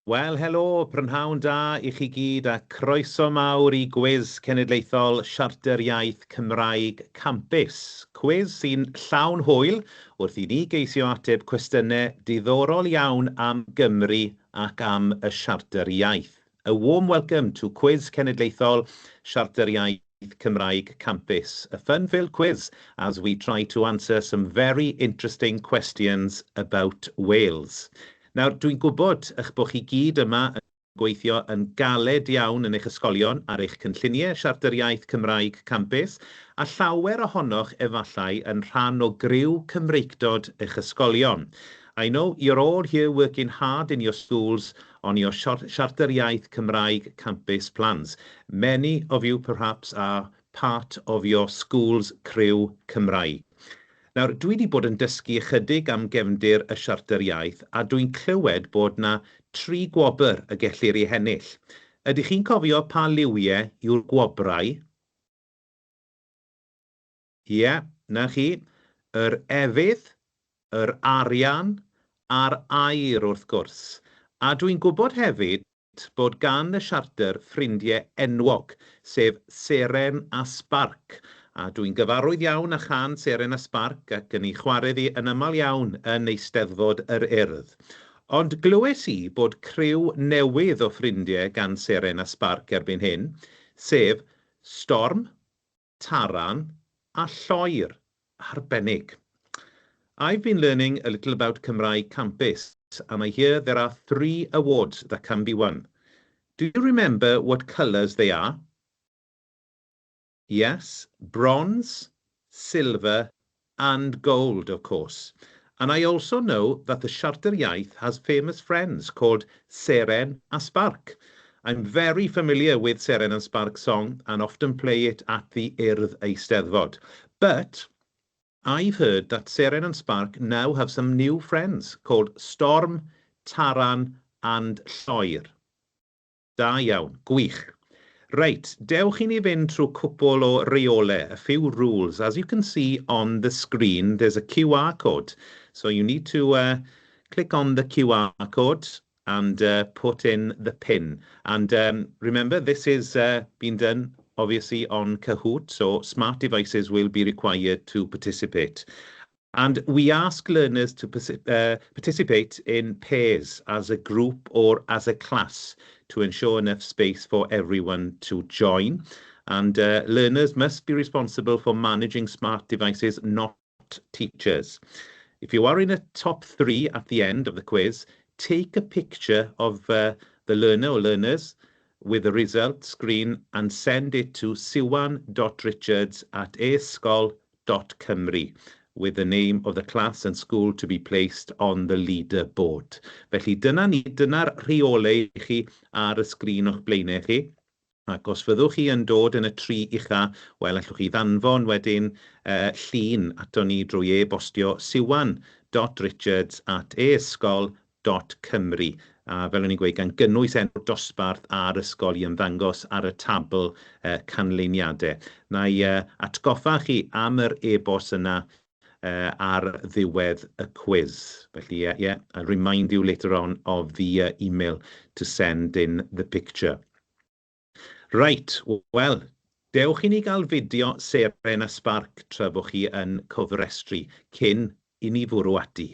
Wel, helo, prynhawn da i chi gyd a croeso mawr i Gwis Cenedlaethol Siarter Iaith Cymraeg Campus. Cwis sy'n llawn hwyl wrth i ni geisio ateb cwestiynau diddorol iawn am Gymru ac am y Siarter Iaith. A warm welcome to Cwis Cenedlaethol Siarter Iaith Cymraeg Campus. A fun-filled quiz as we try to answer some very interesting questions about Wales. Nawr, dwi'n gwybod eich bod chi gyd yma yn gweithio yn galed iawn yn eich ysgolion ar eich cynlluniau Siarter Iaith Cymraeg Campus, a llawer ohonoch efallai yn rhan o griw Cymreictod eich ysgolion. I know you're all here working hard in your schools on your Siarter Iaith Cymraeg Campus plans. Many of you perhaps are part of your school's criw Cymraeg. Nawr, dwi wedi bod yn dysgu ychydig am gefndir y Siarter Iaith a dwi'n clywed bod 'na tri gwobr y gellir eu hennill. Ydych chi'n cofio pa liwiau yw'r gwobrau? Ie, 'na chi. Yr efydd, yr arian a'r aur wrth gwrs. A dwi'n gwybod hefyd bod gan y Siarter ffrindiau enwog, sef Seren a Sbarc. A dw i'n gyfarwydd iawn â chân Seren a Sbarc ac yn ei chwarae ddi yn aml iawn yn Eisteddfod yr Urdd. Ond glywes i bod criw newydd o ffrindiau gan Seren a Sbarc erbyn hyn, sef Storm, Taran a Lloer. Arbennig. I've been learning a little about Cymraeg Campus and I hear there are three awards that can be won. Do you remember what colours they are? Yes, bronze, silver and gold, of course. And I also know that the Siarter Iaith has famous friends called Seren a Sbarc. I'm very familiar with Seren and Sbarc song and often play it at the Urdd Eisteddfod. But I've heard that Seren and Sbarc now have some new friends called Storm, Taran and Lloer. Da iawn. Gwych. Reit, dewch i ni fynd trwy cwpl o reolau, a few rules. As you can see on the screen, there's a QR code. So you need to uh, click on the QR code and uh, put in the pin. And um, remember, this is uh, been done obviously on Kahoot, so smart devices will be required to participate. And we ask learners to participate in pairs as a group or as a class to ensure enough space for everyone to join. And learners must be responsible for managing smart devices, not teachers. If you are in a top three at the end of the quiz, take a picture of the learner or learners with the result screen and send it to siwan.richards at esgol.cymru with the name of the class and school to be placed on the leaderboard. Felly dyna ni, dyna'r rheolau i chi ar y sgrin o'ch blaenau chi. Ac os fyddwch chi yn dod yn y tri ucha, wel, allwch chi ddanfon wedyn uh, llun ato ni drwy e-bostio siwan.richards at esgol.cymru. A fel o'n i'n gweud, gan gynnwys enw'r dosbarth a'r ysgol i ymddangos ar y tabl uh, canlyniadau. Na i uh, atgoffa chi am yr e-bost yna uh, ar ddiwedd y cwiz. Felly, yeah, yeah, I'll remind you later on of the uh, email to send in the picture. Reit, wel, dewch i ni gael fideo Seren a Sbarc tra bod chi yn cofrestru cyn i ni fwrw ati.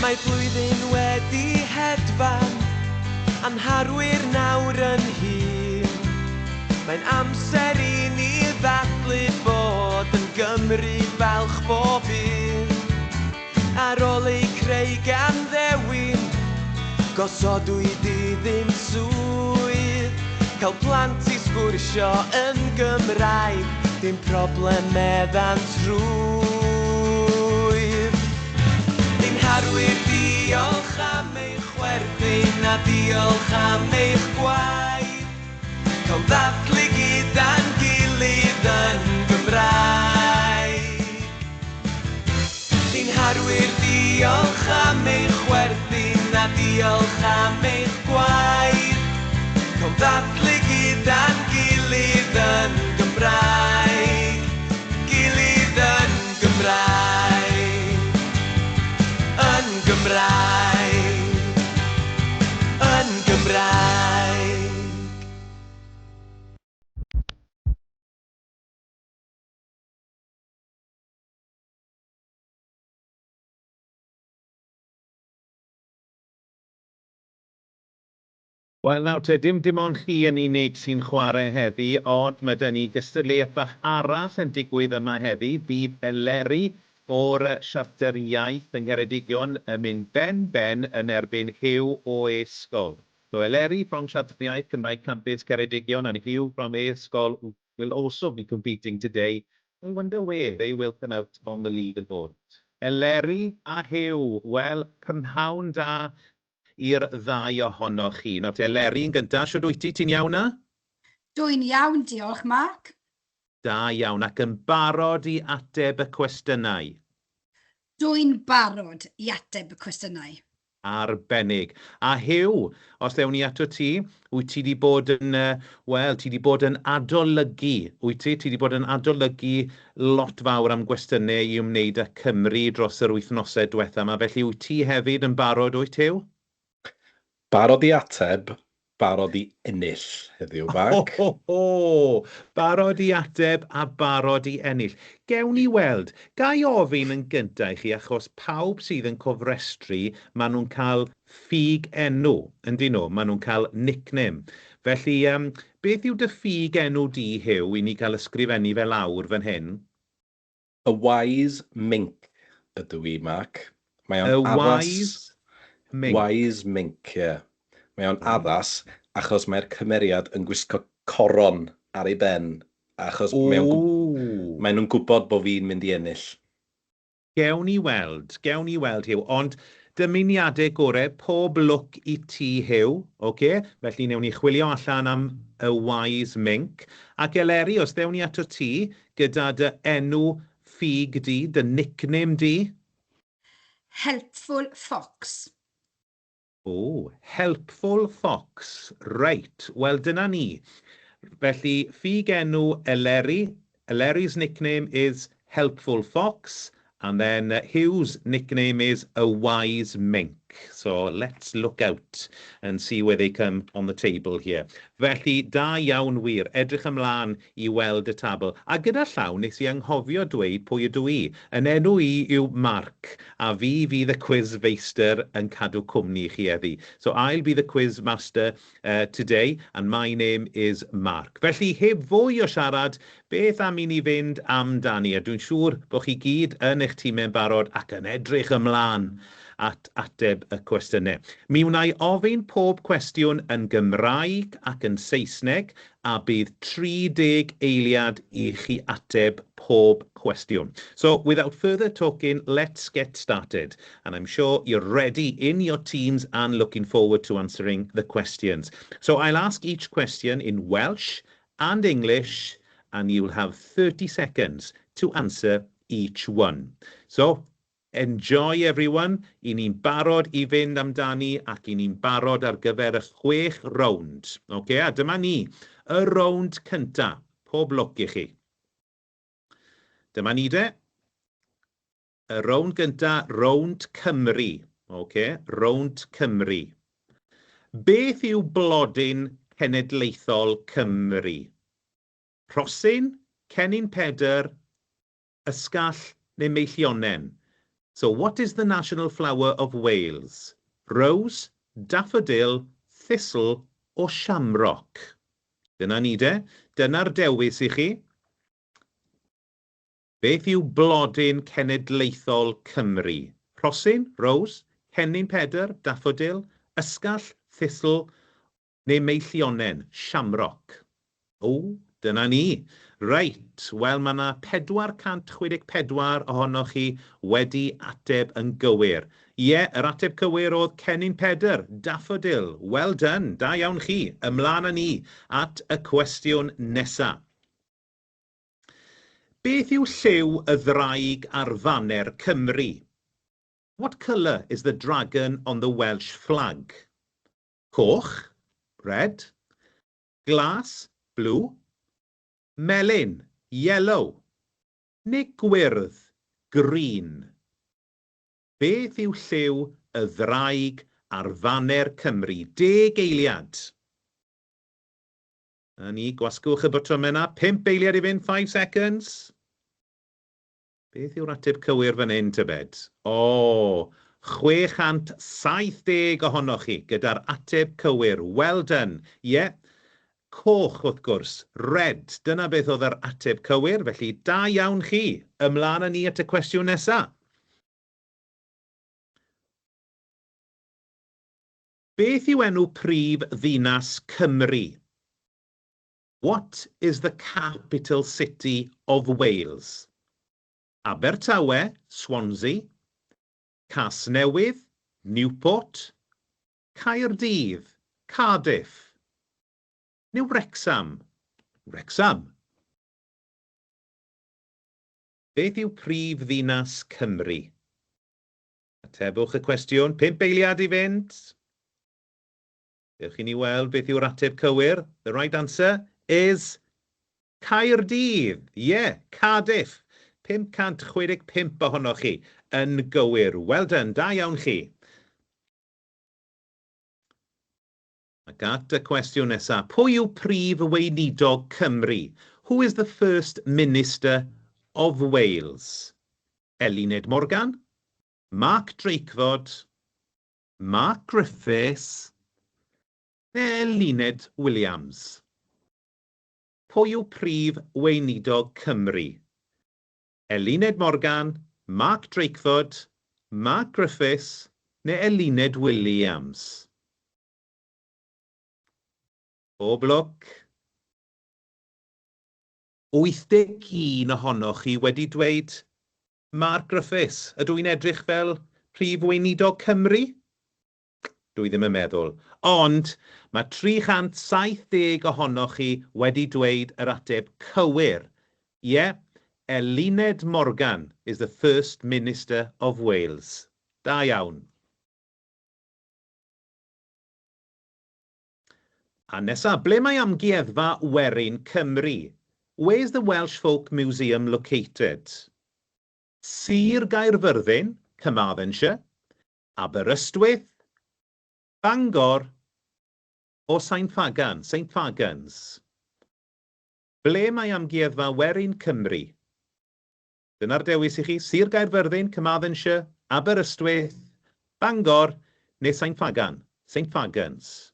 Mae blwyddyn wedi hedfan, a'n harwyr nawr yn hŷn. Mae'n amser i ni ddathlu bod yn Gymru falch bob un. Ar ôl eu creu gan ddewin, gosodwyd iddynt swydd. Cael plant i sgwrsio yn Gymraeg, dim problem meddant rhwydd. Ein harwyr diolch am eich chwerthin a diolch am eich gwaith. Cawn ddathlu gyda'n gilydd yn Gymraeg. Ein harwyr harwyr, diolch am eich chwerthin a diolch am eich gwaith. Cawn ddathlu gyda'n gilydd yn Gymraeg, gilydd yn Gymraeg, yn Gymraeg, yn Gymraeg. Wel nawr te, dim dim ond chi yn unig sy'n chwarae heddi, ond mae 'da ni gystadleuaeth bach arall yn digwydd yma heddi. Bydd Eleri o'r Siarter Iaith yng Ngheredigion yn mynd ben-ben yn erbyn Huw o E-sgol. So Eleri from Siarter Iaith Cymraeg Campus Ceredigion and Huw from E-sgol will also be competing today. I wonder where they will come out on the leaderboard. Eleri a Huw, wel, prynhawn da i'r ddau ohonoch chi. Nawr te, Eleri yn gyntaf, shwd wyt ti? Ti'n iawn 'na? Dwi'n iawn, diolch, Mark. Da iawn, ac yn barod i ateb y cwestiynau? Dwi'n barod i ateb y cwestiynau. Arbennig. A Huw, os ewn ni ato ti, wyt ti 'di bod yn, wel, ti 'di bod yn adolygu, wyt ti? Ti 'di bod yn adolygu lot fawr am gwestiynau i ymwneud â Cymru dros yr wythnosau diwetha 'ma, felly wyt ti hefyd yn barod, wyt Huw? Barod i ateb, barod i ennill heddiw, Mark. Ho, ho, ho! Barod i ateb a barod i ennill. Gewn ni weld. Ga i ofyn yn gyntaf i chi, achos pawb sydd yn cofrestru, maen nhw'n cael ffug enw, yndyn nhw? Maen nhw'n cael nickname. Felly, yym, beth yw dy ffug enw di, Huw, i ni gael ysgrifennu fe lawr fan hyn? Y Wise Mink ydw i, Mark. Mae o'n Y addas... Wise Mink. Wise Mink, ie. Mae o'n addas achos mae'r cymeriad yn gwisgo coron ar ei ben, achos mae o'n Ooh. maen nhw'n gwybod bod fi'n mynd i ennill. Gewn ni weld, gewn ni weld, Huw. Ond dymuniadau gorau, pob lwc i ti, Huw. Ocê? Felly wnewn ni chwilio allan am y Wise Mink. Ac Eleri, os ddewn ni ato ti gyda dy enw ffug di, dy nickname di? Helpful Fox. O, Helpful Fox. Reit, wel dyna ni. Felly, ffug enw Eleri, Eleri's nickname is Helpful Fox, and then Huw's nickname is A Wise Mink. So let's look out and see where they come on the table here. Felly, da iawn wir. Edrych ymlaen i weld y tabl. A gyda llaw, nes i anghofio dweud pwy ydw i. Yn enw i yw Mark, a fi fydd y quiz feistr yn cadw cwmni i chi heddi. So I'll be the quiz master today, and my name is Mark. Felly, heb fwy o siarad, beth am i ni fynd amdani? A dwi'n siŵr bod chi gyd yn eich tîmau'n barod ac yn edrych ymlaen at ateb y cwestiynau. Mi wna i ofyn pob cwestiwn yn Gymraeg ac yn Saesneg, a bydd 30 eiliad i chi ateb pob cwestiwn. So, without further talking, let's get started. And I'm sure you're ready in your teams and looking forward to answering the questions. So I'll ask each question in Welsh and English, and you'll have 30 seconds to answer each one. So, enjoy everyone. I ni'n barod i fynd amdani ac i ni'n barod ar gyfer y chwech rownd. Okay, a dyma ni, y rownd cynta. Pob lwc i chi. Dyma ni de. Y rownd gynta, rownd Cymru. Okay, rownd Cymru. Beth yw blodyn cenedlaethol Cymru? Rhosyn, Cennin Pedr, Ysgall neu Meillionen? So what is the national flower of Wales? Rose, daffodil, thistle or shamrock? Dyna ni de. Dyna'r dewis i chi. Beth yw blodyn cenedlaethol Cymru? Rhosyn, rose, Cennin Pedr, daffodil, ysgall, thistle neu Meillionen, shamrock? O, dyna ni. Reit, wel mae yna 464 ohonoch chi wedi ateb yn gywir. Ie, yr ateb cywir oedd Cennin Pedr, daffodil. Well done, da iawn chi. Ymlaen â ni at y cwestiwn nesaf. Beth yw lliw y ddraig ar faner Cymru? What colour is the dragon on the Welsh flag? Coch, red. Glas, blue. Melyn, yellow. Neu gwyrdd, green. Beth yw lliw y ddraig ar faner Cymru? Deg eiliad. Na ni, gwasgwch y botymau yna. Pump eiliad i fynd, 5 seconds. Beth yw'r ateb cywir fan hyn, tybed? O, 670 ohonoch chi gyda'r ateb cywir. Well done. Ie, yeah. Coch, wrth gwrs. Red. Dyna beth oedd yr ateb cywir, felly da iawn chi. Ymlaen â ni at y cwestiwn nesa. Beth yw enw prif ddinas Cymru? What is the capital city of Wales? Abertawe, Swansea, Casnewydd, Newport, Caerdydd, Cardiff, neu Wrecsam? Wrecsam. Beth yw prif ddinas Cymru? Atebwch y cwestiwn. Pump eiliad i fynd. Dewch i ni weld beth yw'r ateb cywir. The right answer is Caerdydd. Ie, yeah, Cardiff. 565 ohonoch chi yn gywir. Well done, da iawn chi. Ac at y cwestiwn nesaf, pwy yw Prif Weinidog Cymru? Who is the First Minister of Wales? Eluned Morgan, Mark Drakeford, Mark Griffiths neu Eluned Williams? Pwy yw Prif Weinidog Cymru? Eluned Morgan, Mark Drakeford, Mark Griffiths neu Eluned Williams? Pob lwc. 81 ohonoch chi wedi dweud Mark Griffiths. Ydw i'n edrych fel Prif Weinidog Cymru? Dwi ddim yn meddwl. Ond mae 370 ohonoch chi wedi dweud yr ateb cywir. Ie, Eluned Morgan is the First Minister of Wales. Da iawn. A nesa, ble mae Amgueddfa Werin Cymru? Where's the Welsh Folk Museum located? Sir Gaerfyrddin, Carmarthenshire, Aberystwyth, Bangor o Sain Ffagan, St Fagans? Ble mae Amgueddfa Werin Cymru? Dyna'r dewis i chi, Sir Gaerfyrddin, Carmarthenshire, Aberystwyth, Bangor neu Sain Ffagan, St Fagans?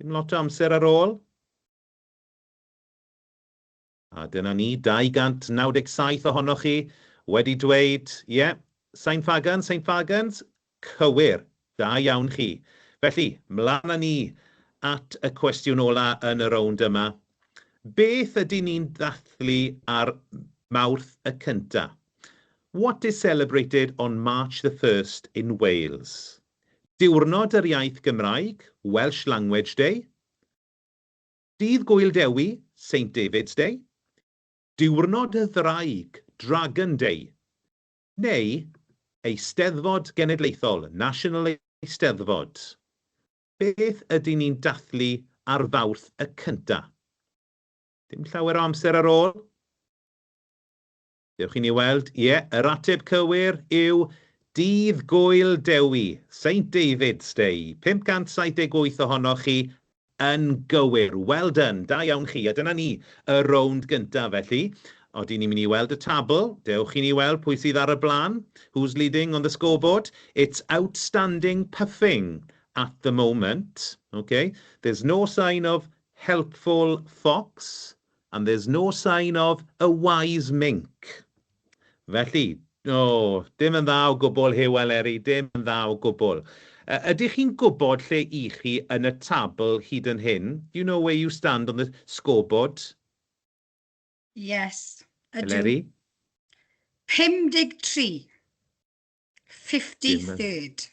Dim lot o amser ar ôl. A dyna ni, 297 ohonoch chi wedi dweud, ie, yeah, Sain Ffagan, St Fagans, cywir, da iawn chi. Felly, mlaen â ni at y cwestiwn ola yn y rownd yma. Beth ydyn ni'n ddathlu ar Mawrth y cynta? What is celebrated on March the 1st in Wales? Diwrnod yr Iaith Gymraeg, Welsh Language Day. Dydd Gŵyl Dewi, Saint David's Day. Diwrnod y Ddraig, Dragon Day. Neu Eisteddfod Genedlaethol, National Eisteddfod. Beth ydyn ni'n dathlu ar Fawrth y cynta? Dim llawer o amser ar ôl. Dewch i ni weld. Ie, yr ateb cywir yw Dydd Gŵyl Dewi, Saint David's Day. 578 ohonoch chi yn gywir. Well done, da iawn chi. A dyna ni, y rownd gyntaf felly. Odyn ni'n mynd i weld y tabl. Dewch i ni weld pwy sydd ar y blaen. Who's leading on the scoreboard? It's outstanding puffing at the moment. Okay, there's no sign of helpful fox and there's no sign of a wise mink. Felly, o, dim yn dda o gwbl, Huw Eleri, dim yn dda o gwbl. Ydych chi'n gwybod lle i chi yn y tabl hyd yn hyn? Do you know where you stand on the scoreboard? Yes, ydw. Eleri? 53. 53rd.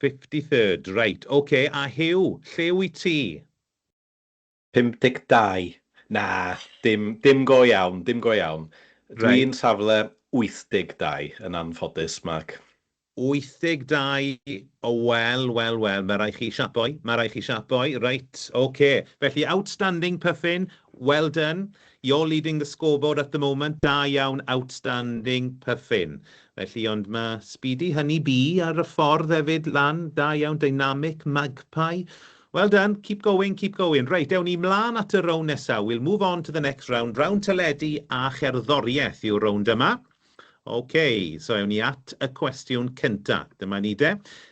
53rd, right. OK, a Huw, lle wyt ti? 52. Na, dim, dim go iawn, dim go iawn. Dwi'n safle 82 yn anffodus, Mark. 82, o wel, wel, wel, mae rhaid chi siapoi, mae rhaid chi siapoi, reit, oce. Felly, outstanding Puffin, well done. You're leading the scoreboard at the moment, da iawn, outstanding Puffin. Felly, ond mae Speedy Honey Bee ar y ffordd hefyd lan, da iawn, Dynamic Magpie. Well done, keep going, keep going. Reit, ewn ni mlaen at y rownd nesaf. We'll move on to the next round. Round teledu a cherddoriaeth yw'r rownd yma. OK, so ewn ni at y cwestiwn cynta. Dyma ni de.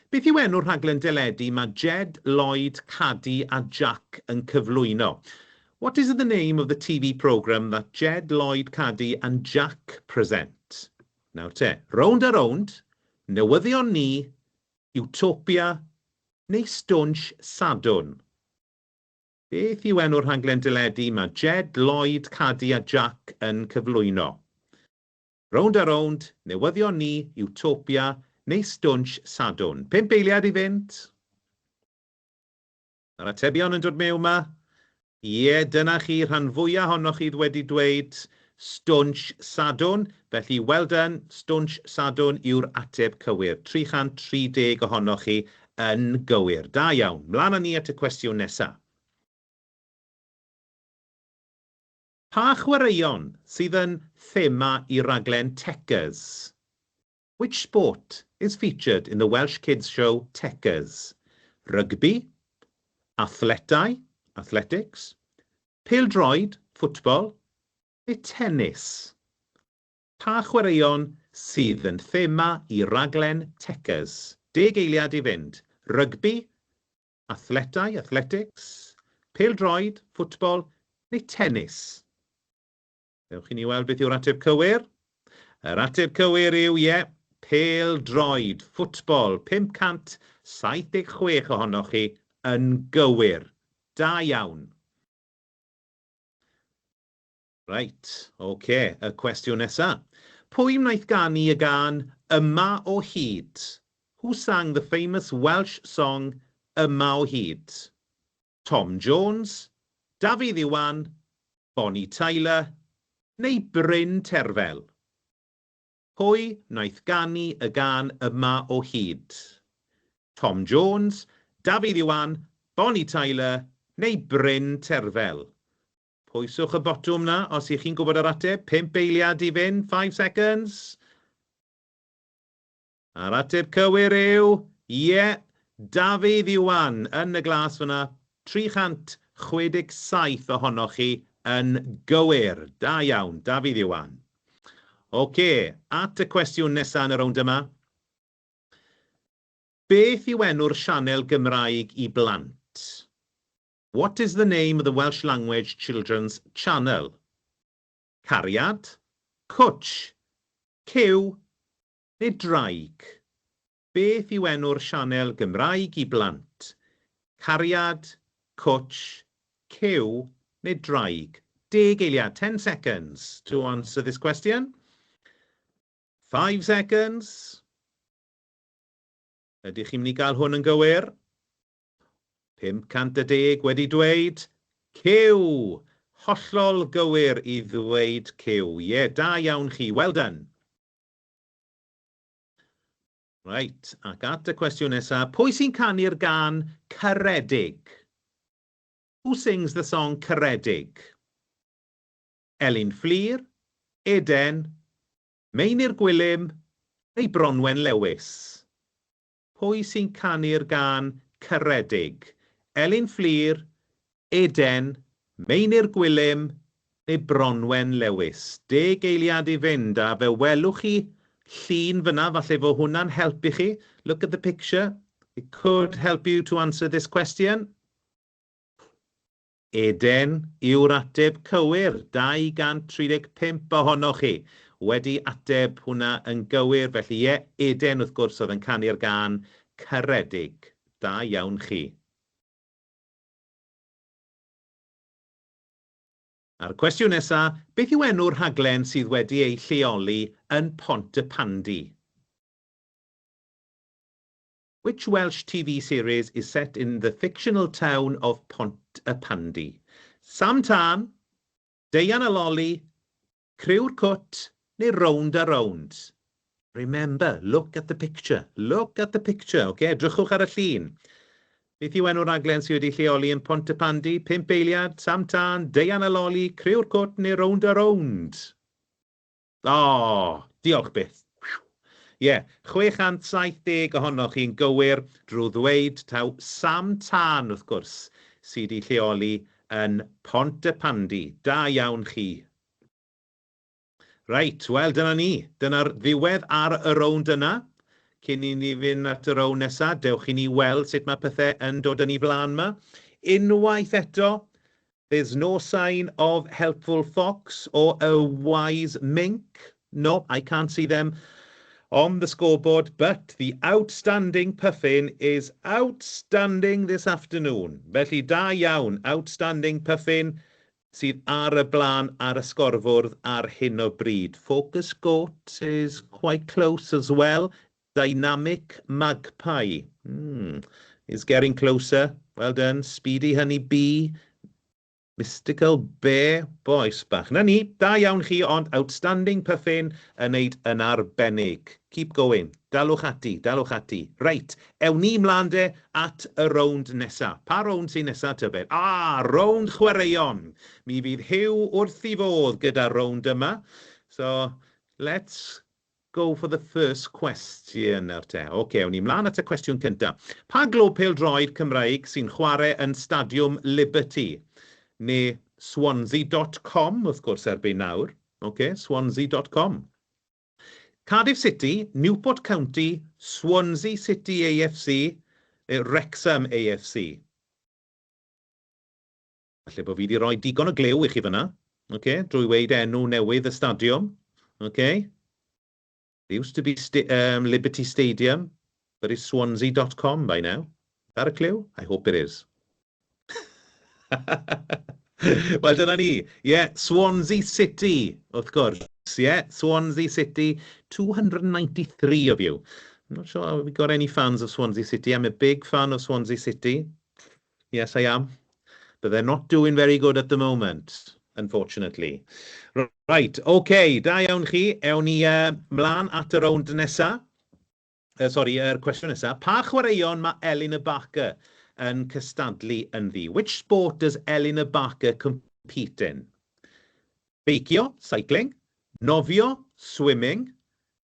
Beth yw enw'r rhaglen deledu mae Jed, Lloyd, Cadi a Jack yn cyflwyno? What is the name of the TV programme that Jed, Lloyd, Cadi and Jack present? Nawr te, Rownd a Rownd, Newyddion Ni, Utopia neu Stwnsh Sadwrn? Beth yw enw'r rhaglen deledu mae Jed, Lloyd, Cadi a Jack yn cyflwyno? Rownd a Rownd, Newyddion Ni, Utopia neu Stwnsh Sadwrn? 5 eiliad i fynd. Mae'r atebion yn dod mewn 'ma. Ie, dyna chi, rhan fwyaf ohonoch chi wedi dweud Stwnsh Sadwrn. Felly, well done, Stwnsh Sadwrn yw'r ateb cywir. 330 ohonoch chi yn gywir. Da iawn. Mlaen â ni at y cwestiwn nesaf. Pa chwaraeon sydd yn thema i raglen Techers? Which sport is featured in the Welsh kids show Techers? Rygbi, athletau, athletics, pêl-droed, football, neu tennis? Pa chwaraeon sydd yn thema i raglen Techers? 10 eiliad i fynd. Rygbi, athletau, athletics, pêl-droed, football, neu tennis? Dewch i ni weld beth yw'r ateb cywir. Yr ateb cywir yw, ie, pêl-droed, football, 576 ohonoch chi yn gywir. Da iawn. Reit, oce, y cwestiwn nesaf. Pwy wnaeth ganu y gân Yma o Hyd? Who sang the famous Welsh song Yma o Hyd? Tom Jones, Dafydd Iwan, Bonnie Tyler neu Bryn Terfel? Pwy wnaeth ganu y gân Yma o Hyd? Tom Jones, Dafydd Iwan, Bonnie Tyler neu Bryn Terfel? Pwyswch y botwm na os ych chi'n gwybod yr ateb. 5 eiliad i fynd, 5 seconds. A'r ateb cywir yw, ie, Dafydd Iwan yn y glas fyna, 367 ohonoch chi yn gywir. Da iawn, Dafydd Iwan. Oce, at y cwestiwn nesaf yn y rownd yma. Beth yw enw'r sianel Gymraeg i blant? What is the name of the Welsh language children's channel? Cariad, Cwtsh, Cyw neu Draig? Beth yw enw'r sianel Gymraeg i blant? Cariad, Cwtsh, Cyw neu Draig? 10 eiliad, 10 seconds to answer this question. 5 seconds. Ydych chi'n mynd i gael hwn yn gywir? 510 wedi dweud Cyw! Hollol gywir i ddweud cyw. Ie, da iawn chi. Well done. Reit, ac at y cwestiwn nesaf. Pwy sy'n canu'r gân Caredig? Who sings the song Caredig? Elin Fflur, Eden, Meinir Gwilym neu Bronwen Lewis? Pwy sy'n canu'r gân Caredig? Elin Fflur, Eden, Meinir Gwilym neu Bronwen Lewis? 10 eiliad i fynd a fe welwch chi llun fyna, falle fo hwnna'n helpu chi. Look at the picture. It could help you to answer this question. Eden yw'r ateb cywir, 235 ohonoch chi wedi ateb hwnna yn gywir. Felly ie, Eden wrth gwrs oedd yn canu'r gân Caredig. Da iawn chi. A'r cwestiwn nesaf, beth yw enw'r rhaglen sydd wedi ei lleoli yn Pontypandy? Which Welsh TV series is set in the fictional town of Pontypandy? Sam Tân, Deian a Loli, Criw'r Cwt neu Rownd a Rownd? Remember, look at the picture. Look at the picture, okay? Edrychwch ar y llun. Beth yw enw'r raglen sydd wedi lleoli yn Pontypandy? Pump eiliad, Sam Tân, Deian a Loli, Criw'r Cwt neu Rownd a Rownd? O, oh, diolch byth. Ie, yeah, 670 ohonoch chi'n gywir drwy ddweud taw Sam Tân, wrth gwrs, sydd wedi lleoli yn Pontypandy. Da iawn chi. Reit, wel dyna ni. Dyna'r ddiwedd ar y rownd yna. Cyn i ni fynd at y rownd nesaf, dewch i ni weld sut mae pethau yn dod yn ei flaen yma. Unwaith eto, there's no sign of helpful fox or a wise mink. No, I can't see them on the scoreboard, but the outstanding puffin is outstanding this afternoon. Felly da iawn, outstanding puffin sydd ar y blaen ar y sgorfwrdd ar hyn o bryd. Focus Goat is quite close as well. Dynamic Magpie is getting closer. Well done. Speedy Honey Bee. Mystical Bear. Boys bach. Na ni, da iawn chi, ond Outstanding Puffin yn neud yn arbennig. Keep going. Dalwch ati, dalwch ati. Reit, ewn ni mlaen de at y rownd nesa. Pa rownd sy'n nesa tybed? Ah, rownd chwaraeon. Mi fydd Huw wrth ei fodd gyda'r rownd yma. So, let's go for the first question nawr te. Oce, ewn ni mlaen at y cwestiwn cyntaf. Pa glwb pêl-droed Cymraeg sy'n chwarae yn Stadiwm Liberty? Neu Swansea.com, wrth gwrs, erbyn nawr. Oce, Swansea.com. Cardiff City, Newport County, Swansea City AFC, neu Wrexham AFC. Falle bod fi wedi rhoi digon o gliw i chi fyna, okay, drwy weud enw newydd y stadiwm. Okay. It used to be sta Liberty Stadium, but it's Swansea.com by now. Is that a clue? I hope it is. Wel, dyna ni. Ie, yeah, Swansea City, wrth gwrs. Ie, yeah, Swansea City, 293 of you. I'm not sure we got any fans of Swansea City. I'm a big fan of Swansea City. Yes, I am. But they're not doing very good at the moment, unfortunately. Right, okay, da iawn chi. Ewn ni mlaen at y rownd nesaf. Sori, yr cwestiwn nesaf. Pa chwaraeon mae Elinor Barker yn cystadlu ynddi? Which sport does Elinor Barker compete in? Beicio, cycling, nofio, swimming,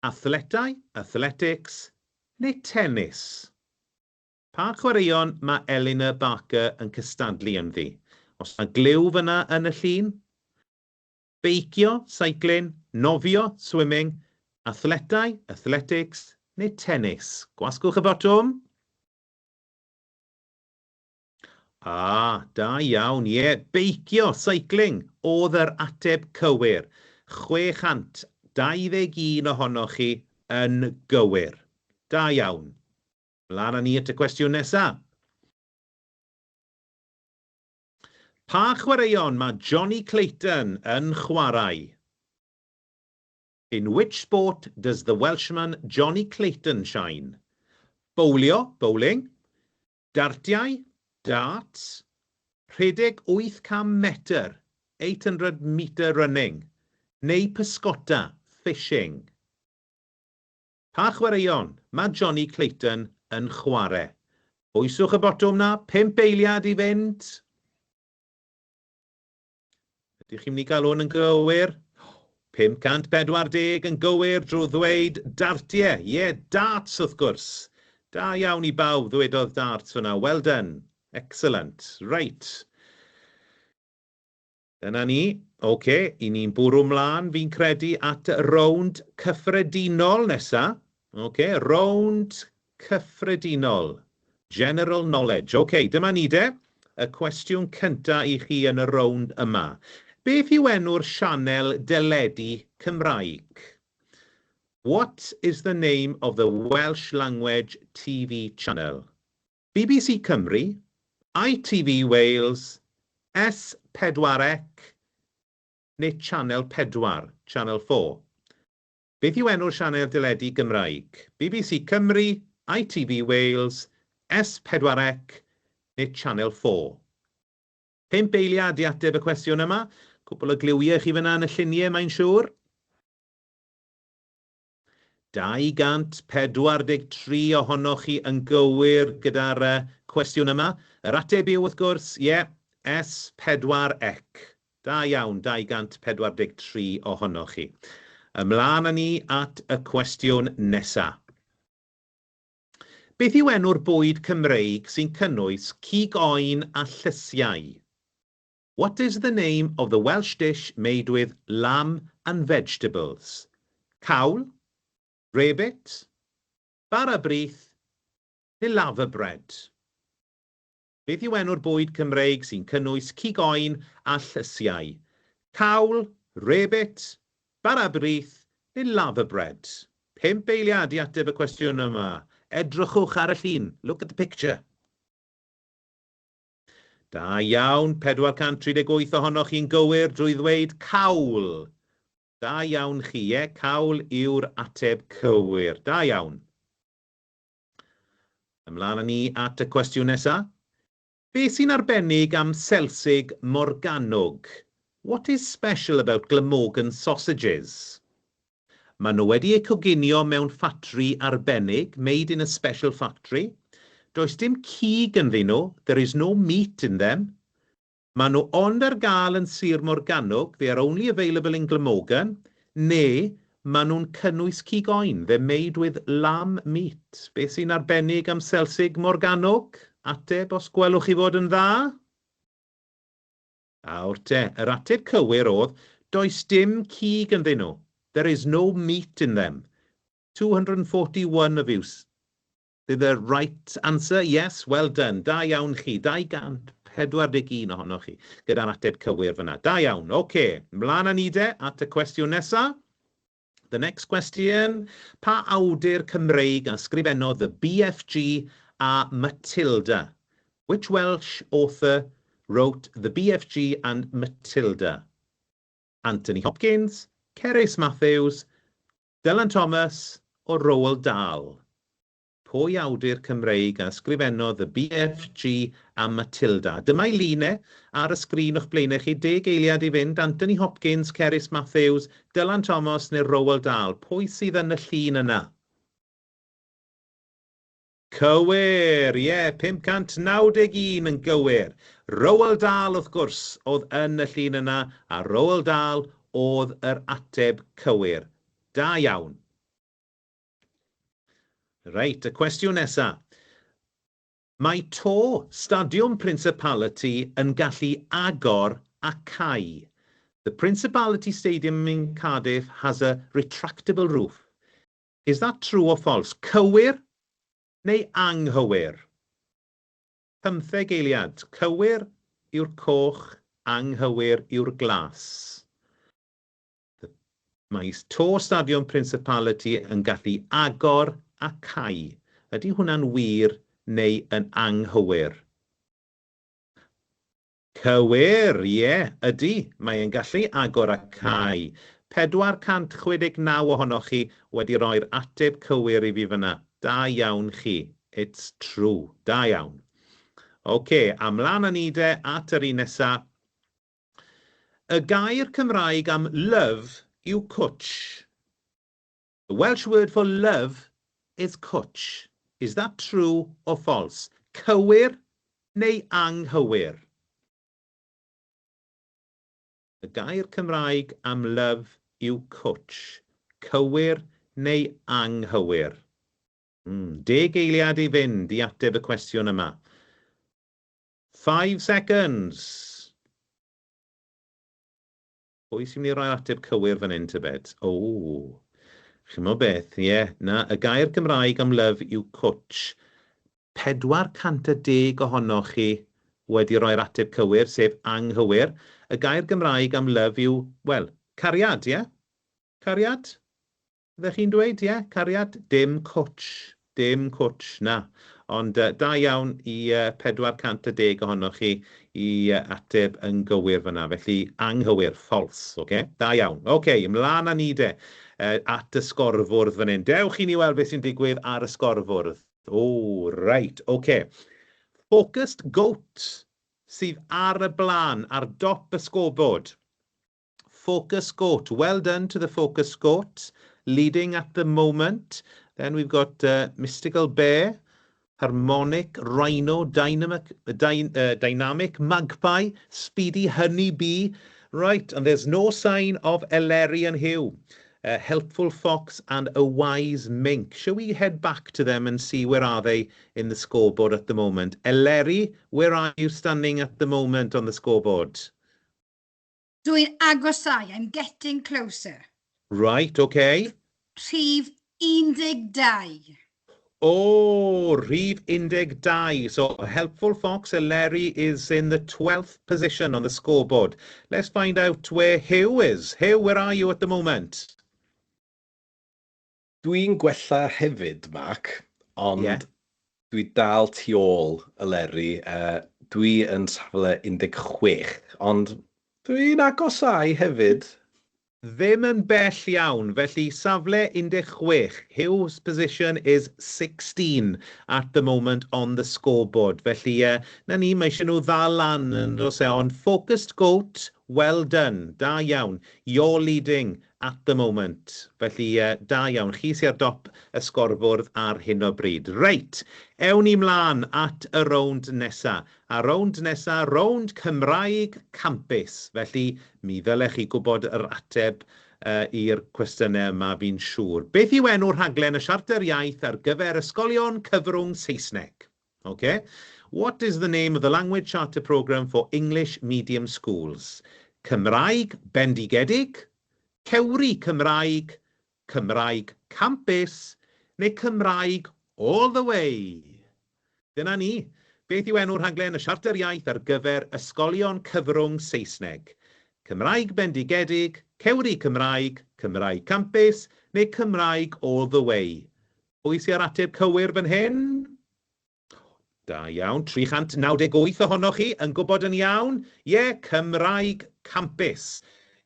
athletau, athletics, neu tennis? Pa chwaraeon mae Elinor Barker yn cystadlu ynddi? Os yna gliw fyna yn y llun? Beicio, cycling, nofio, swimming, athletau, athletics, neu tennis? Gwasgwch y botwm. Ah, da iawn, ie. Yeah. Beicio, cycling, oedd yr ateb cywir. 621 ohonoch chi yn gywir. Da iawn. Mlaen â ni at y cwestiwn nesaf. Pa chwaraeon mae Jonny Clayton yn chwarae? In which sport does the Welshman Jonny Clayton shine? Bowlio, bowling, dartiau, darts, rhedeg 800 metr, 800 metre running, neu pysgota, fishing? Pa chwaraeon mae Jonny Clayton yn chwarae? Pwyswch y botwm 'na, pump eiliad i fynd. Ydych chi'n mynd i gael hwn yn gywir? 540 yn gywir drwy ddweud dartiau. Ie, yeah, darts wrth gwrs. Da iawn i bawb ddwedodd darts fyna. Well done. Excellent. Right. Dyna ni. Oce, i ni'n bwrw mlaen, fi'n credu, at y rownd cyffredinol nesa. Oce, rownd cyffredinol. General knowledge. Oce, dyma ni de. Y cwestiwn cynta i chi yn y rownd yma. Beth yw enw'r sianel deledu Cymraeg? What is the name of the Welsh language TV channel? BBC Cymru, ITV Wales, S4C neu Channel 4, Channel 4? Beth yw enw'r sianel deledu Gymraeg? BBC Cymru, ITV Wales, S4C neu Channel 4? Pump eiliad i ateb y cwestiwn yma. Cwpl o gliwiau chi fyna yn y lluniau, mae'n siŵr. 243 ohonoch chi yn gywir gyda'r cwestiwn yma. Yr ateb yw, wrth gwrs, ie, S4C. Da iawn, 243 ohonoch chi. Ymlaen â ni at y cwestiwn nesa. Beth yw enw'r bwyd Cymreig sy'n cynnwys cig oen a llysiau? What is the name of the Welsh dish made with lamb and vegetables? Cawl, rarebit, bara brith neu laverbread? Beth yw enw'r bwyd Cymreig sy'n cynnwys cig oen a llysiau? Cawl, rarebit, bara brith neu laverbread? 5 eiliad i ateb y cwestiwn yma. Edrychwch ar y llun. Look at the picture. Da iawn, 438 ohonoch chi'n gywir drwy ddweud cawl. Da iawn chi, ie, cawl yw'r ateb cywir. Da iawn. Ymlaen â ni at y cwestiwn nesaf. Be sy'n arbennig am selsig Morgannwg? What is special about Glamorgan sausages? Maen nhw wedi eu coginio mewn ffatri arbennig, made in a special factory. Does dim cig ynddyn nhw, there is no meat in them. Maen nhw ond ar gael yn Sir Morgannwg, they are only available in Glamorgan, neu maen nhw'n cynnwys cig oen, they're made with lamb meat. Beth sy'n arbennig am selsig Morgannwg? Ateb os gwelwch chi fod yn dda? Nawr te, yr ateb cywir oedd, does dim cig ynddyn nhw. There is no meat in them. 241 of you did the right answer? Yes, well done. Da iawn chi. 241 ohonoch chi gyda'r ateb cywir fyna. Da iawn. Oce, okay. Mlaen â ni de at y cwestiwn nesaf. The next question. Pa awdur Cymreig a sgrifennodd The BFG a Matilda? Which Welsh author wrote The BFG and Matilda? Anthony Hopkins, Cerys Matthews, Dylan Thomas or Roald Dahl? Pwy awdur Cymreig a ysgrifennodd The BFG a Matilda? Dyma'i lun e ar y sgrin o'ch blaenau chi. 10 eiliad i fynd. Anthony Hopkins, Cerys Matthews, Dylan Thomas neu Roald Dahl? Pwy sydd yn y llun yna? Cywir, ie, yeah, 591 yn gywir. Roald Dahl, wrth gwrs, oedd yn y llun yna, a Roald Dahl oedd yr ateb cywir. Da iawn. Reit, y cwestiwn nesaf. Mae to Stadiwm Principality yn gallu agor a cau. The Principality Stadium in Cardiff has a retractable roof. Is that true or false? Cywir neu anghywir? 15 eiliad. Cywir yw'r coch, anghywir yw'r glas. Mae to Stadiwm Principality yn gallu agor a cau. Ydy hwnna'n wir neu yn anghywir? Cywir, ie, yeah, ydy. Mae'n gallu agor a cau. 469 ohonoch chi wedi rhoi'r ateb cywir i fi fyna. Da iawn chi. It's true. Da iawn. Oce, okay, ymlaen â ni de at yr un nesa. Y gair Cymraeg am love yw cwtch. The Welsh word for love is cwtch. Is that true or false? Cywir neu anghywir? Y gair Cymraeg am love yw cwtch. Cywir neu anghywir? 10 eiliad i fynd i ateb y cwestiwn yma. 5 seconds. Pwy sy'n mynd i roi'r ateb cywir fan hyn, tybed? O, chi'mo beth, ie. Yeah, na, y gair Gymraeg am love yw cwtch. 410 ohonoch chi wedi roi'r ateb cywir, sef anghywir. Y gair Gymraeg am love yw, wel, cariad, ie? Yeah? Cariad? Ydych chi'n dweud, ie, yeah, cariad? Dim cwtch, dim cwtch, na. Ond da iawn i 410 ohonoch chi i ateb yn gywir fyna. Felly anghywir, false, oce? Okay? Da iawn. Oce, okay, ymlaen â ni de at y sgorfwrdd fan hyn. Dewch i ni weld beth sy'n digwydd ar y sgorfwrdd. O, reit, oce. Okay. Focused Goat sydd ar y blaen, ar dop y scoreboard. Focus Goat. Well done to the Focus Goat. leading at the moment. Then we've got Mystical Bear, Harmonic Rhino, Dynamic Magpie, Speedy Honey Bee. Right, and there's no sign of Eleri and Hugh. A Helpful Fox and a Wise Mink. Shall we head back to them and see where are they in the scoreboard at the moment? Eleri, where are you standing at the moment on the scoreboard? Dwi'n agosau, I'm getting closer. Right, okay. Rhif 12. Oh, rhif 12. So Helpful Fox Eleri is in the 12th position on the scoreboard. Let's find out where Hugh is. Hugh, where are you at the moment? Dwi'n gwella hefyd, Mark, ond dwi dal tu ôl Eleri. Dwi yn safle 16, ond dwi'n agosau hefyd. Ddim yn bell iawn, felly safle 16. Hugh's position is 16 at the moment on the scoreboard. Felly, na ni, mae eisiau nhw ddal lan yn does e, ond Focused Goat, well done, da iawn. You're leading at the moment. Felly, da iawn. Chi sy'n ar dop y sgorbwrdd ar hyn o bryd. Reit, ewn ni mlaen at y rownd nesa. A rownd nesa, rownd Cymraeg Campus. Felly, mi ddylech chi gwybod yr ateb i'r cwestiynau yma, fi'n siŵr. Beth yw enw'r rhaglen y Siarter Iaith ar gyfer ysgolion cyfrwng Saesneg? Okay. What is the name of the Language Charter Programme for English Medium Schools? Cymraeg Bendigedig, Cewri Cymraeg, Cymraeg Campus neu Cymraeg All the Way? Dyna ni. Beth yw enw'r rhaglen y Siarter Iaith ar gyfer ysgolion cyfrwng Saesneg? Cymraeg Bendigedig, Cewri Cymraeg, Cymraeg Campus neu Cymraeg All the Way? Pwy sy'n ar ateb cywir fan hyn? Da iawn, 398 ohonoch chi yn gwybod yn iawn. Ie, yeah, Cymraeg Campus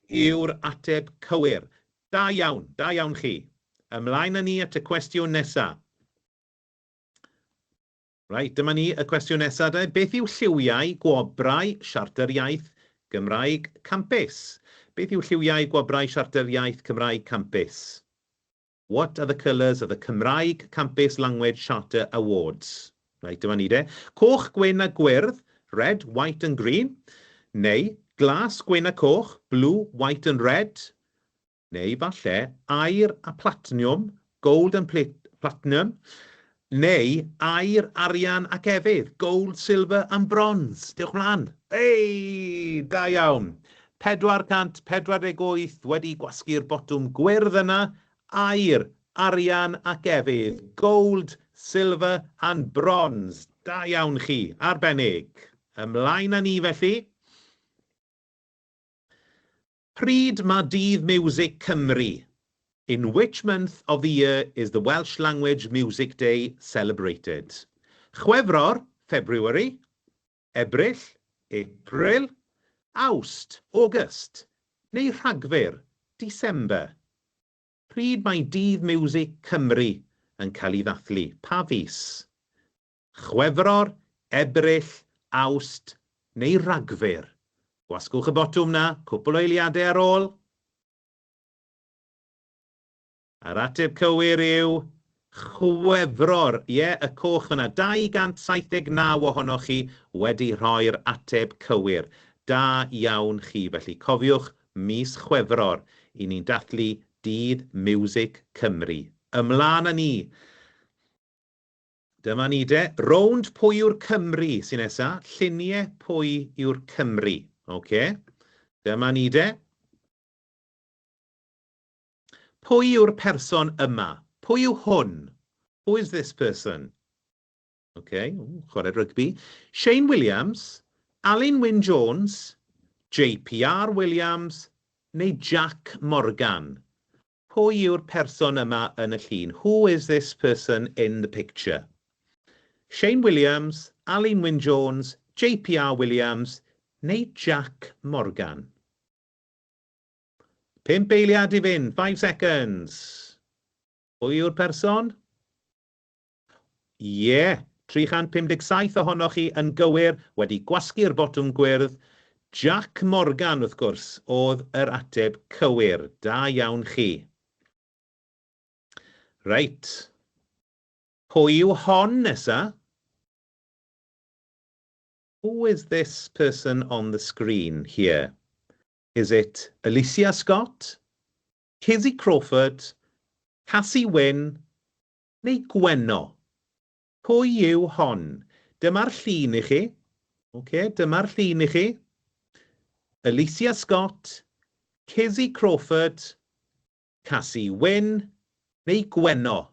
yw'r ateb cywir. Da iawn, da iawn chi. Ymlaen â ni at y cwestiwn nesaf. Reit, dyma ni y cwestiwn nesaf de. Beth yw lliwiau gwobrau Siarter Iaith Gymraeg Campus? Beth yw lliwiau gwobrau Siarter Iaith Cymraeg Campus? What are the colours of the Cymraeg Campus Language Charter Awards? Reit, dyma ni de. Coch, gwyn a gwyrdd, red, white and green. Neu glas, gwyn a coch, blue, white and red. Neu falle aur a platiniwm, gold and platinum. Neu aur, arian ac efydd, gold, silver and bronze. Diolch mlaen. Ei, da iawn. 448 wedi gwasgu'r botwm gwyrdd yna. Aur, arian ac efydd, gold, silver and bronze. Da iawn chi, arbennig. Ymlaen â ni felly. Pryd mae Dydd Miwsig Cymru? In which month of the year is the Welsh Language Music Day celebrated? Chwefror, February, Ebrill, April, Awst, August, neu Rhagfyr, December? Pryd mae Dydd Miwsig Cymru yn cael ei ddathlu? Pa fis? Chwefror, Ebrill, Awst neu Ragfyr? Gwasgwch y botwm na, cwpl o eiliadau ar ôl. A'r ateb cywir yw Chwefror. Ie, yeah, y coch yna. 279 ohonoch chi wedi rhoi'r ateb cywir. Da iawn chi. Felly cofiwch, mis Chwefror i ni'n dathlu Dydd Miwsig Cymru. Ymlaen â ni. Dyma ni de. Rownd pwy yw'r Cymry sy'n nesa. Lluniau pwy yw'r Cymry. OK. Dyma ni de. Pwy yw'r person yma? Pwy yw hwn? Who is this person? OK, chwarae rygbi. Shane Williams, Alun Wyn Jones, JPR Williams neu Jack Morgan? Pwy yw'r person yma yn y llun? Who is this person in the picture? Shane Williams, Alun Wyn Jones, JPR Williams neu Jack Morgan? 5 eiliad i fynd, 5 seconds. Pwy yw'r person? Ie, yeah, 357 ohonoch chi yn gywir wedi gwasgu'r botwm gwyrdd. Jack Morgan, wrth gwrs, oedd yr ateb cywir. Da iawn chi. Reit. Pwy yw hon nesa? Who is this person on the screen here? Is it Alicia Scott, Kizzy Crawford, Cassie Wyn neu Gwenno? Pwy yw hon? Dyma'r llun i chi. Okay, dyma'r llun i chi. Alicia Scott, Kizzy Crawford, Cassie Wyn neu Gwenno?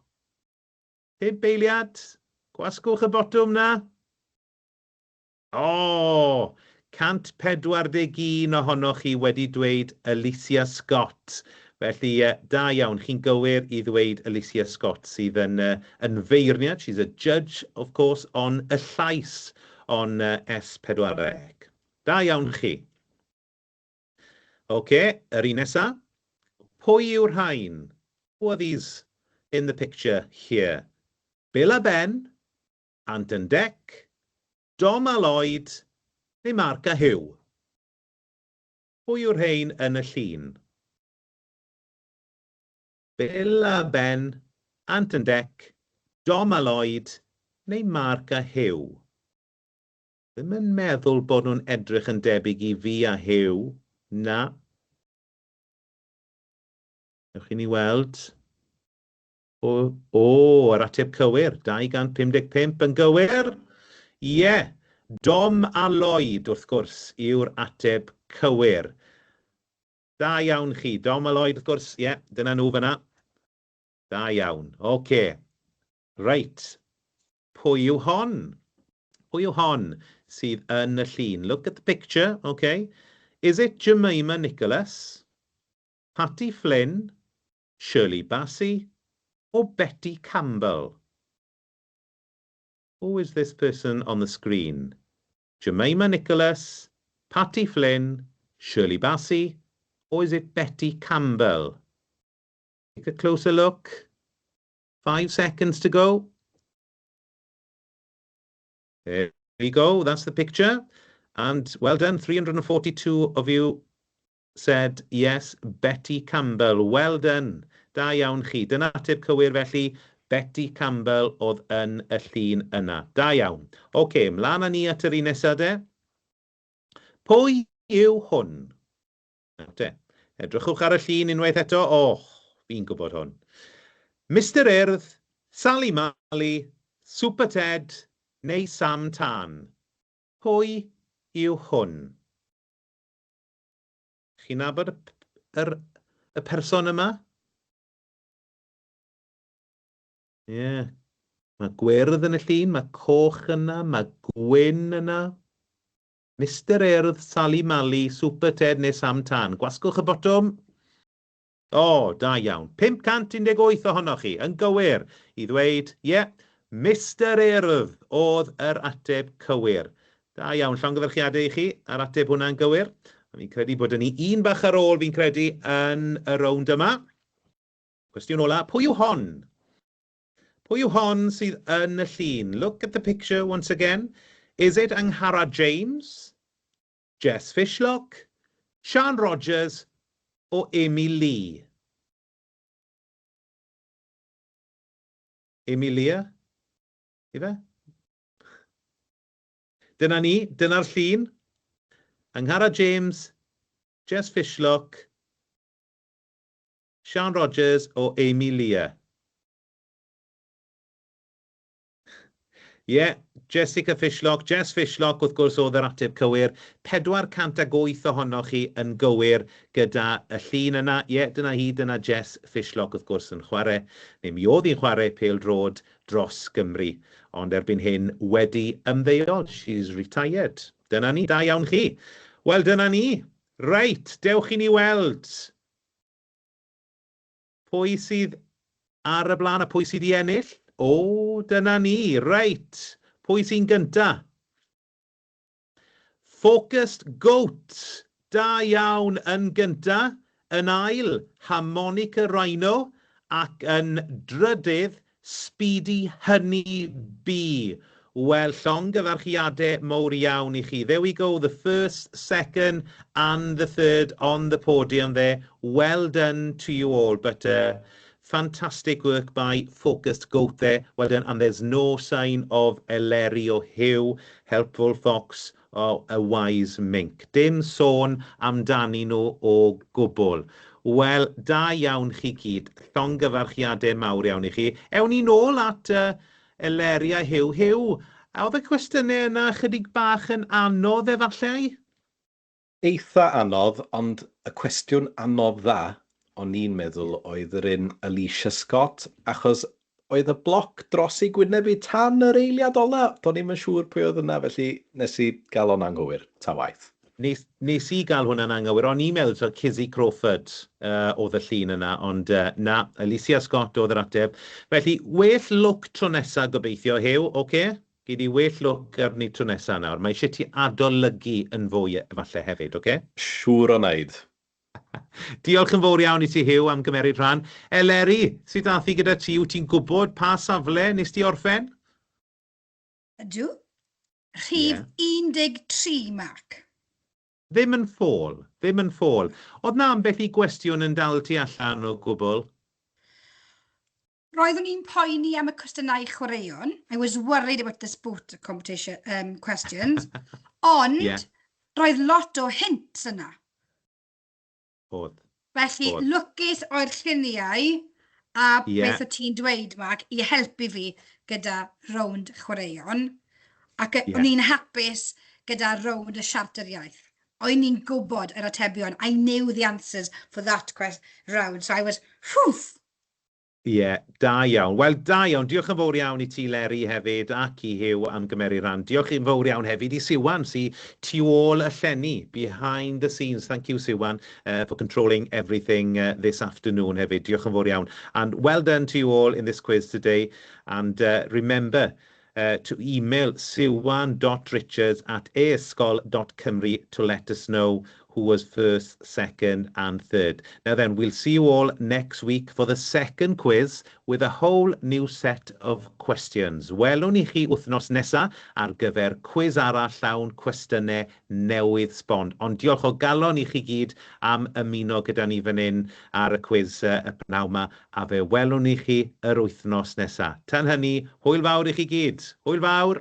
Pump eiliad. Gwasgwch y botwm 'na. O! 141 ohonoch chi wedi dweud Alicia Scott. Felly, da iawn, chi'n gywir i ddweud Alicia Scott, sydd yn, yn feirniad. She's a judge, of course, on Y Llais on S4C. Da iawn chi. OK, yr un nesa. Pwy yw'r rhain? Who are these in the picture here? Bill a Ben, Ant and Dec, Dom a Lloyd neu Mark a Huw? Pwy yw'r rhain yn y llun? Bill a Ben, Ant and Dec, Dom a Lloyd neu Mark a Huw? Ddim yn meddwl bod nhw'n edrych yn debyg i fi a Huw. Na. Ewch i ni weld. O, o, yr ateb cywir. 255 yn gywir. Ie, yeah. Dom a Lloyd, wrth gwrs, yw'r ateb cywir. Da iawn chi. Dom a Lloyd, wrth gwrs, ie, yeah, dyna nhw fyna. Da iawn. Oce. Okay. Reit. Pwy yw hon? Pwy yw hon sydd yn y llun? Look at the picture, okay. Is it Jemima Nicholas, Patty Flynn, Shirley Bassey, or Betty Campbell? Who is this person on the screen? Jemima Nicholas, Patty Flynn, Shirley Bassey, or is it Betty Campbell? Take a closer look. 5 seconds to go. There we go. That's the picture. And well done. 342 of you said yes, Betty Campbell. Well done. Da iawn chi. Dyna ateb cywir felly. Betty Campbell oedd yn y llun yna. Da iawn. Oce, okay, mlaen â ni at yr un nesaf de. Pwy yw hwn? Te, edrychwch ar y llun unwaith eto. Oh, fi'n gwybod hwn. Mr Urdd, Sally Mally, Super Ted neu Sam Tân? Pwy yw hwn? Chi'n nabod y, yr, y person yma? Ie. Yeah. Mae gwyrdd yn y llun, mae coch yna, mae gwyn yna. Mr Urdd, Sally Mally, Super Ted neu Sam Tân. Gwasgwch y botwm. O, oh, da iawn. 518 ohonoch chi, yn gywir, i ddweud, ie, yeah, Mr Urdd oedd yr ateb cywir. Da iawn, llongyfarchiadau i chi ar ateb hwnna'n gywir. A fi'n credu bod ni un bach ar ôl, fi'n credu, yn y rownd yma. Cwestiwn ola, pwy yw hon? Pwy yw hon sydd yn y llun? Look at the picture once again. Is it Angharad James, Jess Fishlock, Sian Rogers or Amy Lee? Amy Lear? Ife? Dyna ni, dyna'r llun. Angharad James, Jess Fishlock, Sian Rogers or Amy Lear? Ie, yeah, Jessica Fishlock, Jess Fishlock, wrth gwrs, oedd yr ateb cywir. 408 ohonoch chi yn gywir gyda y llun yna. Ie, yeah, dyna hi, dyna Jess Fishlock, wrth gwrs, yn chwarae. Neu mi oedd hi'n chwarae pêl-droed dros Gymru. Ond erbyn hyn wedi ymddeol. She's retired. Dyna ni, da iawn chi. Wel, dyna ni. Reit, dewch i ni weld. Pwy sydd ar y blaen a pwy sydd i ennill? O, dyna ni. Reit. Pwy sy'n gynta? Focused Goat. Da iawn yn gynta. Yn ail, Harmonica Rhino. Ac yn drydydd, Speedy Honey Bee. Wel, llongyfarchiadau mowr iawn i chi. There we go, the first, second and the third on the podium there. Well done to you all. But Fantastic work by Focused Goat there. Well done. And there's no sign of Eleri or Hugh, Helpful Fox or a Wise Mink. Dim sôn amdani nhw o gwbl. Wel, da iawn chi gyd. Llongyfarchiadau mawr iawn i chi. Ewn ni nôl at Eleri a Hugh. Hugh, a oedd y cwestiynau yna chydig bach yn anodd efallai? Eitha anodd, ond y cwestiwn anodd dda, o'n i'n meddwl oedd yr un Alicia Scott, achos oedd y bloc dros ei gwyneb i tan yr eiliad ola. Do'n i'm yn siŵr pwy oedd yna, felly nes i gael o'n anghywir, ta waith. Nes i gael hwnna'n anghywir. O'n i'n meddwl taw Kizzy Crawford oedd y llun yna, ond na, Alicia Scott oedd yr ateb. Felly, well lwc tro nesaf gobeithio, Hugh, oce? Okay? Gei di well lwc arni tro nesaf nawr. Mae eisiau ti adolygu yn fwy efallai hefyd, oce? Okay? Siŵr o wneud. Diolch yn fawr iawn i ti, Hugh, am gymeryd rhan. Eleri, sut ath hi gyda ti? Wyt ti'n gwybod pa safle nes ti orffen? Ydw. Rhif 13, Mark. Ddim yn ffôl, ddim yn ffôl. Oedd na ambell i gwestiwn yn dal ti allan o gwbl? Roeddwn i'n poeni am y cwestiynau chwaraeon. I was worried about the sport competition questions. Ond roedd lot o hints yna. Oedd. Felly, lwcus o'r lluniau a beth o ti'n dweud, Mark, i helpu fi gyda rownd chwaraeon. Ac o'n i'n hapus gyda rownd y siarter iaith. O'n i'n gwybod yr atebion. I knew the answers for that round. So I was, whew! Ie, yeah, da iawn. Wel, da iawn. Diolch yn fawr iawn i ti, Leri, hefyd, ac i Hugh am gymeru rhan. Diolch yn fawr iawn hefyd i Siwan, sy tu ôl y llenni, behind the scenes. Thank you, Siwan, for controlling everything this afternoon hefyd. Diolch yn fawr iawn. And well done to you all in this quiz today. And remember to email siwan.richards@eysgol.cymru to let us know who was first, second and third. Now then, we'll see you all next week for the second quiz with a whole new set of questions. Welwn ni chi wythnos nesa ar gyfer cwis arall llawn cwestiynau newydd sbon. Ond diolch o galon i chi gyd am ymuno gyda ni fan hyn ar y cwis y pnawn yma, a fe welwn ni chi yr wythnos nesa. Tan hynny, hwyl fawr i chi gyd. Hwyl fawr!